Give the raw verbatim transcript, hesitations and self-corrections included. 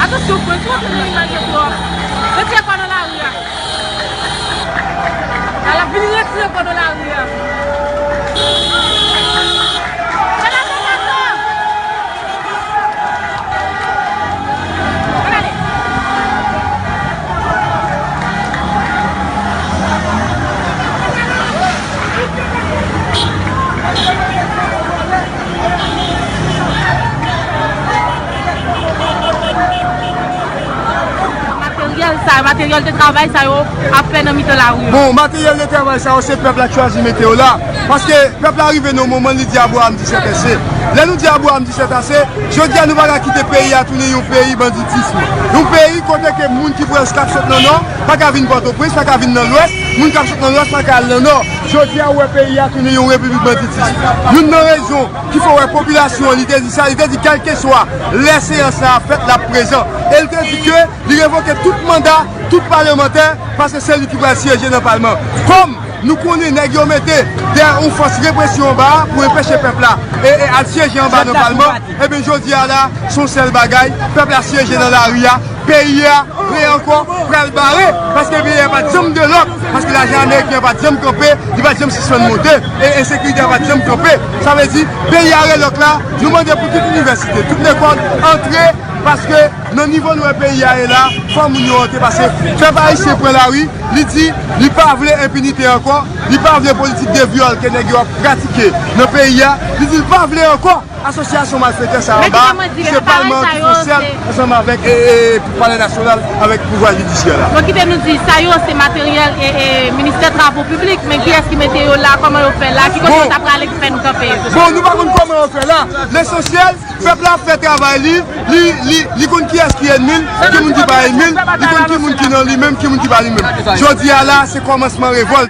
Atansyon, pwen, si w ap fè imaj yo twòp, retire pano lari a. Al ap vin retire pano lari a. Materyèl sa yo, materyèl de travay sa yo ap fè nan mitan lari yo. Bon, materyèl de travay sa yo, se pèp la k chwazi mete yo la. Paske pèp la rive nan yon moman, li di Abraham disèt ase. Lè nou di Abraham disèt ase, jodi a nou pa ka kite peyi a tounen yon peyi banditism. Yon peyi kote ke moun ki prèske ap sot nan nò pa ka vin Pòtoprens, pa ka vin nan lwès, moun k ap sot nan lwès pa ka al nan nò. Jodi a, ou wè peyi a tounen yon repiblik banditis. Youn nan rezon ki fè w wè popilasyon an, li te di sa, li te di kèlkeswa lè seyans sa a fèt, l ap prezan. E li te di ke li revoke tout manda, tout palemantè, paske se li ki pral syeje nan palman. Kòm nou konnen nèg yo mete de yon fòs represyon anba a pou enpeche pèp la e, e al syeje anba nan palman, ebyen, jodi a la, se yon sèl bagay, pèp la syeje nan lari a, peyi a, re ankò, pral bare, paske peyi a pa t janm de lòk, paske lajan ameriken an pa t janm kanpe, li pa t janm sispann monte, e ensekirite a pa t janm kanpe. Sa vle di, peyi a re lòk la, nou mande pou tout inivèsite, tout lekòl, antre, paske nan nivo nou wè peyi a ye la, fò moun yo antre, paske pèp ayisyen pran lari, li di, li pa vle enpinite ankò, li pa vle politik de vyòl ke nèg yo ap pratike nan peyi a, li di, li pa vle ankò. Asosyasyon malfetè sa anba, se palman ki fè sèl ansanm avèk, e, e, palè nasyonal, avèk pouvwa jidisyè la. Bon, kite nou di, sa yo se materyèl, e, e, ministè travo piblik, men kiyès ki mete yo la, kòman yo fè la, ki kote yo ta prale ki fè nou kanpe yo? Bon, nou pa konn kòman yo fè la. Lesansyèl, pèp la ap fè travay li, li, li, li konn kiyès ki ènmi l, ki moun ki pa ènmi l, li konn ki moun ki nan li menm, ki moun ki pa li menm. Jodi a la, se kòmansman revòlt.